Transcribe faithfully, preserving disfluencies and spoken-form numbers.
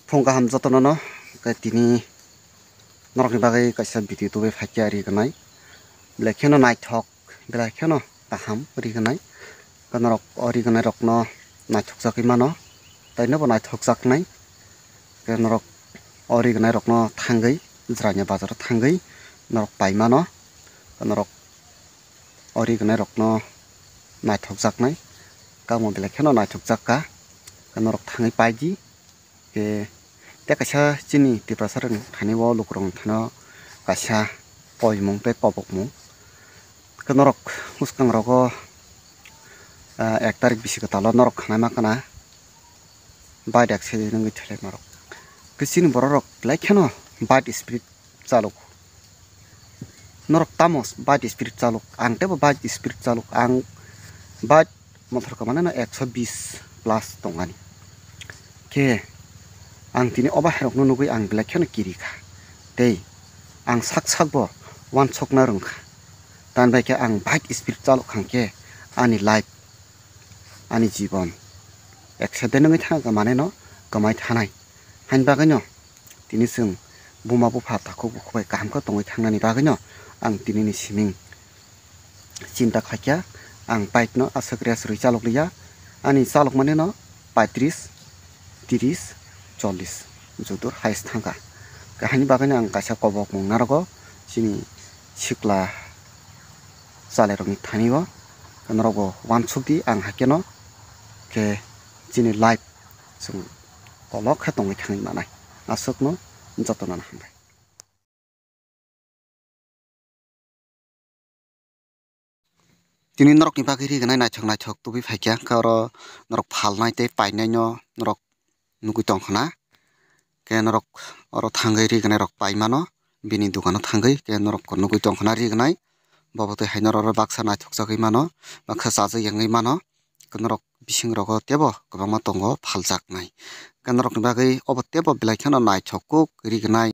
Phung kaham jotono no, khe tini norokni bagwi kaisa video tubui phaikha ri gwnai. Belai kheno naithok, belai kheno kaham ri gwnai. Khe norok o ri gwnai rokno naithokjagwi mano, taino bo naithokjaknai. Khe norok o ri gwnai rokno thangwi, Jirania bazaro thangwi norok pai mano. Khe norok o ri gwnai rokno naithokjaknai, kamo belai kheno naithokjak kha. Khe norok thangwi pai di. Khe tei kaisa chini Tiprasa rokni thani o lukurokni thani o kaisa poimung tei kobokmung. Khe norok bwskang rogo, ah, ek tarik bisi kwtal o norok khwnaima khwna bai dak se nungwi thele norok. Khe chini borok rok belai kheno bad spirit chalok. Norok tamo bad spirit chalok, ang teibo bad spirit chalok, ang bad mothor kwmani no ekso bis plus tongani. Khe ang tini o bahairokno nugwi ang belai kheno kiri kha. Tei ang sak sak bo uansukna rwng kha. Tamni bai khe ang bad spirit chalok hwnkhe ani life, ani jibon accident wngwi thangkha maneno kwmai thanai. Haini bagwino tini chwng buma bupha takhuk bukhuk bai kaham khe tongwi thangnani bagwino ang tinini siming chinta khaikha. Ang bike no aswk rest rwi chalok liya, ani chalok manino paitris, tiris, chollis joto highest thangkha. Khe haini bagwino ang kaisa kobokmung narogo chini sikla chalairokni thani o, khe norokbo uansuk di ang haikhe no, khe chini life chwng kolok khe tongwi thangwi manai. Aswkno jotono hambai. Tini norokni bagwi ri gwnai naithok naithok tubui phaikha, khe oro norok phalnai tei painaino norok nugwi tongkhwna. Khe norok oro thangwi ri gwnai rok pai mano, bini dukano thangwi khe norok nugwi tongkhwna ri gwnai. Bobo twi hai norok oro baksa naithokjagwi mano, baksa chajak yangwi mano. Khe norok bising rogo teibo kwbangma tongo phaljaknai. Khe norokni bagwi obo teibo belai kheno naithok kuk ri gwnai.